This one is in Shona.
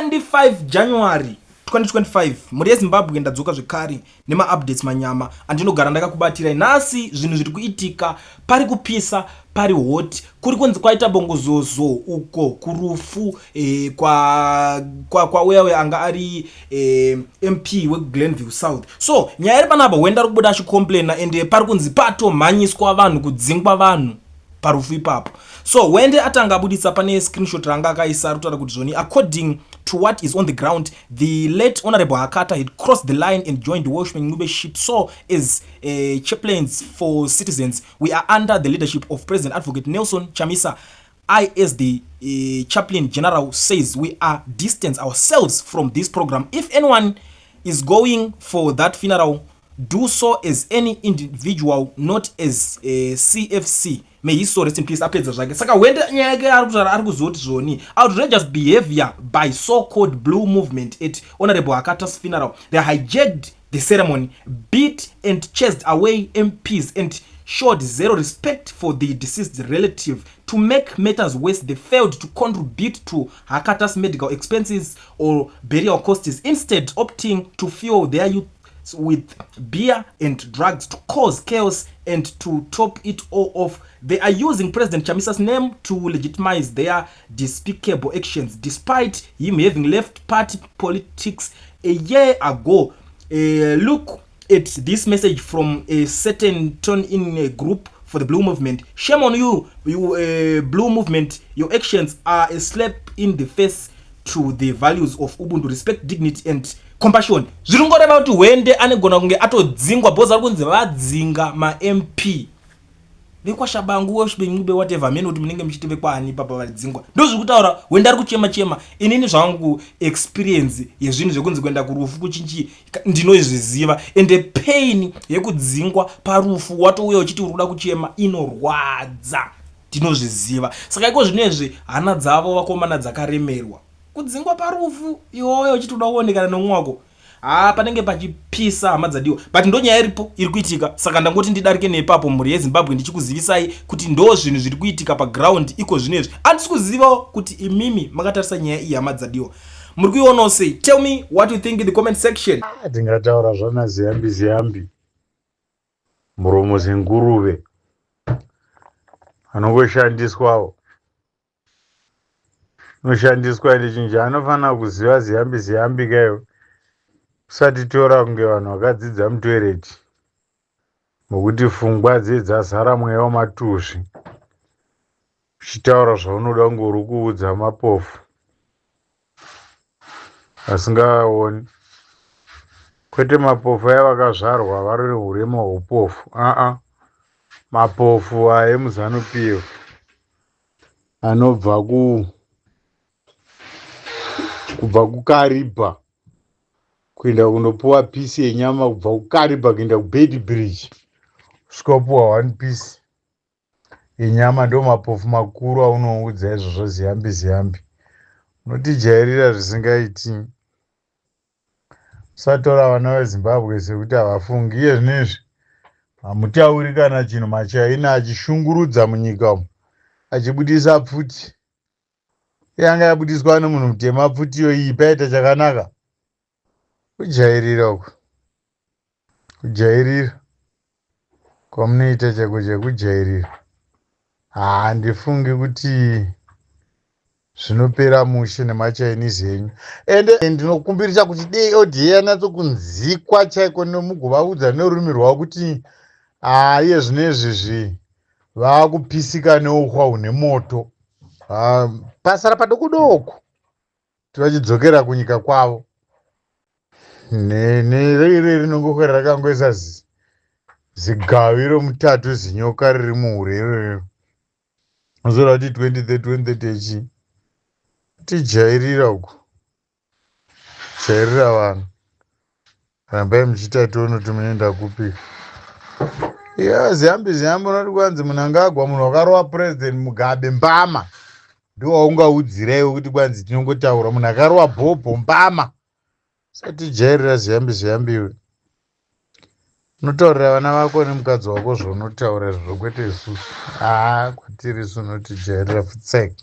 25 January 2025. Mhuri yeZimbabwe, ndadzoka zvekare nemaupdates manyama andinogara ndakakubatirai. Nhasi zvinhu zviri kuitika, pari kupisa, pari hot. Kuri kunzi kwaita bongozozo uko kurufu kwauya kwa, kwa uya anga ari MP wekuGlenview South. So nyaya iri panapa, Hwende ari kubuda achicomplaina, ende pari kunzi patomhanyiswa vanhu, kudzingwa vanhu parufu ipapo. So Hwende atanga abudisa, pane screenshot ranga akaisa, ari kutaura kuti zvoni, according to what is on the ground, the late Honorable Hakata had crossed the line and joined Welshman Ncube ship. So as chaplains for citizens, we are under the leadership of President Advocate Nelson Chamisa. I, as the chaplain general, says we are distance ourselves from this program. If anyone is going for that funeral, do so as any individual, not as a CFC. May his soul rest in peace. Apedza zvake. Saka Hwende nyaya yake ari kutaura, ari kuzoti zvoni, outrageous behavior by so called Blue Movement at Honorable Hakata's funeral. They hijacked the ceremony, beat and chased away MPs and showed zero respect for the deceased relative. To make matters worse, they failed to contribute to Hakata's medical expenses or burial costs, instead opting to fuel their youth with beer and drugs to cause chaos. And to top it all off, they are using President Chamisa's name to legitimize their despicable actions, despite him having left party politics a year ago. Look at this message from a certain turn in a group for the Blue Movement. Shame on you, you Blue Movement. Your actions are a slap in the face to the values of ubuntu, respect, dignity and compassion. Zviri ngoreva kuti Hwende anegona kunge atodzingwa, because ari kunzi vadzinga maMP vekwaShabangu, Welshman, whatever mene kuti munenge muchiti vekwani papa vadzingwa. Ndo zviri kutaura Hwende, ari kuchema chema. Inini zvangu, experience yezvinhu zvekunzi kuenda kurufu kuchinchi ndinozviziva, ende pain yekudzingwa parufu, watouya uchiti uri kuda kuchema, inorwadza, ndinozviziva. Saka iko zvinezvi hana dzavo vakomana dzakaremerwa. Kudzingwa parufu, iwoyo uchiti uda kuonekana nomumwe wako, ha, panenge pachipisa, hama dzadiwa. But ndo nyaya iripo iri kuitika. Saka ndangoti ndidarike nepapo, mhuri yeZimbabwe, ndichikuzivisai kuti ndo zvinhu zviri kuitika paground iko zvinezvi. Handisi kuzivawo kuti imimi makatarisa nyaya iyi, hama dzadiwa, muri kuionawo sei? Tell me what you think in the comment section. Tingataura zvana ziyambi ziyambi, muromo senguruve, anongoshandiswawo, unoshandiswa. Ende chinhu chaanofanira kuziva ziyambi ziyambi kaiwo, usatitora kunge vanhu vakadzidza mutoireti, nokuti pfungwa dze dzazara mweya wematuzvi, uchitaura zvaunoda kunge uri kuudza mapofu asingaoni. Kwete mapofu aya vakazvarwa vari urema hweupofu, aa, mapofu aya emuZANU PF anobva ku kubva kuKariba kuenda kundopuwa piece yenyama, kubva kuKariba kuenda kuBeitbridge, kusvika kupuwa one piece yenyama. Ndo mapofu makuru aunoudza izvozvo. Ziyambi ziyambi, unotijairira zvisingaiti. Usatora vana veZimbabwe sekuti havafungi. Iye zvinezvi hamutauri kana chinhu, maChina achishungurudza munyika umu, achibudisa pfuti yanga yabudiswa nemunhu mutema. Pfutiyo iyi paita chakanaka. Kujairira uku, kujairira kwamunoita chako chekujairira. Handifungi kuti zvinopera mushe nemaChinese enyu. Ende ndinokumbirisa kuti dei audio yanatsokunzikwa chaiko, nemugovaudza nerurimi rwavo kuti haa, iye zvinezvizvi vaakupisika neuhwa hune moto, pasara padoko doko kuti vachidzokera kunyika kwavo. Neriri rinongoswera rakangoisa zigavi romutatu, zinyoka riri muhure iroro, uzoda kuti 2030 2030 echi tijairira uku, jairira vanhu. Rambai muchiita, tione kuti munoenda kupi. Ya, ziyambi ziyambi, unoti kwanzi Munangagwa munhu wakarova President Mugabe mbama, ndowaungaudziraiwo kuti kwanzi tinongotaura munhu akarova bhobho mbama? Satijairira, ziyambi ziyambi. Iwe unotaurira vana vako nemukadzi wako zvaunotaura izvozvo, kwete isusu. Haa, kwatiri isu unotijairira futsek.